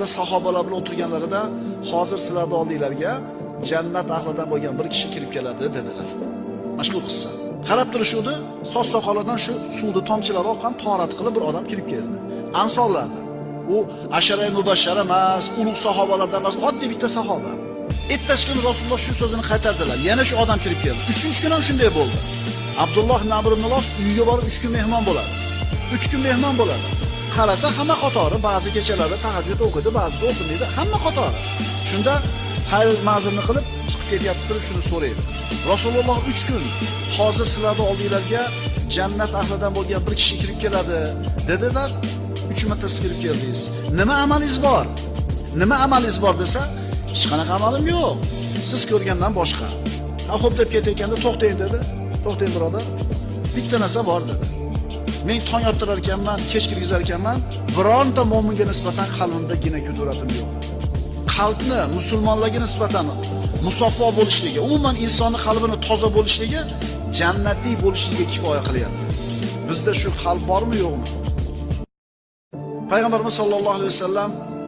Sahobalar bilan o'tirganlarida, hozir sizlarning oldinglarga jannat ahlidan bo'lgan bir kishi kirib keladi dedilar. Mashhur qissa. Qarab turishuvdi, soch soqolidan shu suvni tomchilari oqqan tahorat qilib bir odam kirib keldi. Ansorlardan. U asharai mubashshara emas, ulug' sahobalardan emas, oddiy bitta sahoba. Ertasi kuni Rasululloh shu so'zini qaytardilar. Yana shu odam kirib keldi. Uchinchi kun ham shunday bo'ldi. Abdulloh ibn Amr ibn Los uyiga borib 3 kun mehmon bo'ladi. 3 kun mehmon bo'ladi. Qarasa hamma qatori ba'zi kechalarda tahajjud o'qiydi, ba'zida o'qimaydi, hamma qatori. Shunda xayr ma'zurni qilib chiqib ketyapti turib shuni so'raydi. Rasululloh 3 kun hozir sizlarning oldinglarga jannat ahlidan bo'lgan bir kishi kirib keladi dedilar. 3 marta siz kirib keldingiz. Nima amalingiz bor? Nima amalingiz bor desa, hech qanaqa amalim yo'q. Siz ko'rgandan boshqa. Ha, xo'p deb ketayotganda to'xtang dedi. To'xtang birodar. Bitta narsa bor dedi. Men tong ottirar ekanman, kech kirgizar ekanman, bironta mo'minga nisbatan qalbimda gina kuduratim yo'q. Qalbni musulmonlarga nisbatan musaffo bo'lishligi, umuman insonning qalbini toza bo'lishligi jannatli bo'lishligiga kifoya qilyapti. Bizda shu qalb bormi, yo'qmi? Payg'ambarimiz sollallohu alayhi vasallam